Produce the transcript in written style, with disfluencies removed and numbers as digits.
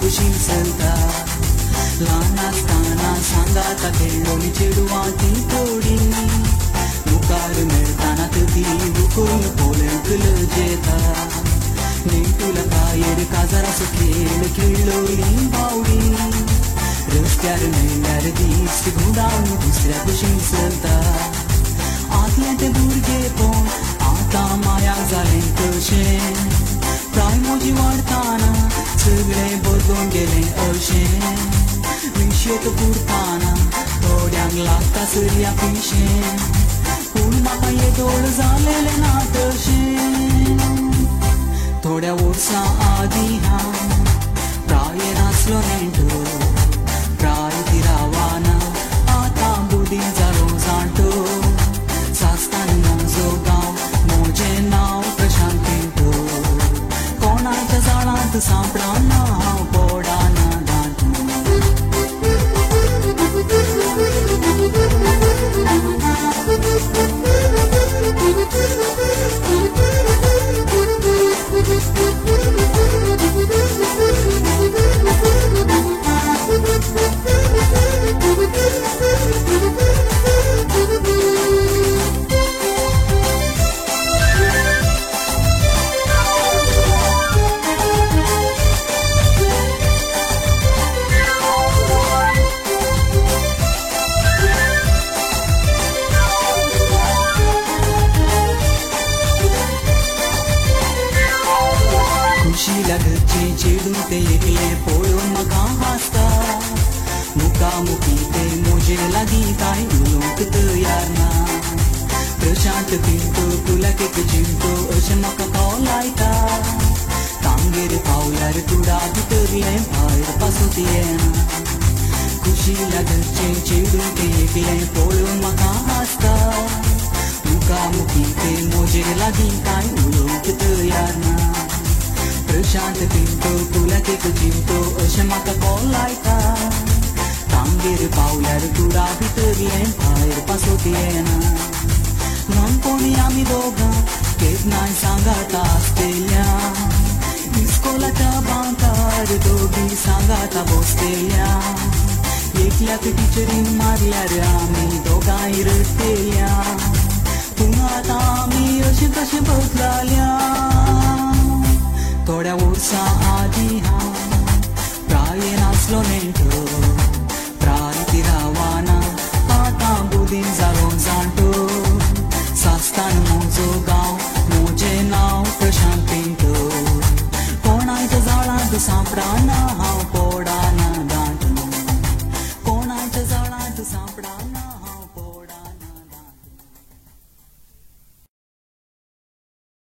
भशेन चलता. ल्हान आसतना सांगाता खेळ्ळोली चेडवां ती थोडी, मुखार मेळटाना ती हुकून पोळ्यांक लजेता. नेटूला कायर काजाराचो खेळ खेळ्ळोली बावडी, रस्त्यार मेळ्ळ्यार दीस घुंवडावन दुसऱ्या भशेन चलता. आतलें तें भुरगेपण आतां माया जालें तशें, प्राय म्हजी वाडटाना सगळें बदलून गेलें अशें. मिशेत पुरताना थोड्यांक लागता सरया पिशें, पूण म्हाका येदोळ जालेलें ना तशें. थोड्या वर्सां आदीं हांव प्रायेन आसलो नेण्टो, प्राय तिरावाना आतां बुदीन जालो जाण्टो. सास्तान म्हजो गांव, म्हजें नांव प्रशांत पिंटो. कोणाच्या जाळांत सांपडना हांव पडना दांटो. खुशी लागचें चेडूं तें एकलें पळोवन म्हाका हांसता. मुखामुखी तें म्हजे लागीं कांय उलोवंक तयार ना. प्रशांत पिंटो कुलाक एक चिमटो अशें म्हाका कॉल लायता. तांगेर पावल्यार कुडा भितरलें भायर पासून येना. खुशी लागचें चेडूं तें एकलें पळोवन म्हाका हांसता. मुखामुखी तें म्हजे लागीं कांय उलोवंक तयार ना. प्रशांत पिंटो कुलाक एक चिमटो अशें म्हाका कॉल लायता. तांगेर पावल्यार कुडा भितरलें भायर पासून येना. ल्हानपणी आमी दोगां केन्नाय सांगाता आसतेल्या, इस्कोलाच्या बांकार दोगी सांगाता बसतेल्या. एकल्याक टिचरीन मारल्यार आमी दोगांय रडटेल्या, पूण आतां आमी अशें कशें बदलाल्या. थोड्या वर्सां आदीं हांव प्रायेन आसलो नेण्टो, प्राय तिरावाना आतां बुदीन जालो जाण्टो. सास्तान म्हजो गांव, म्हजें नांव प्रशांत पिंटो. कोणाच्या जाळांत सांपडना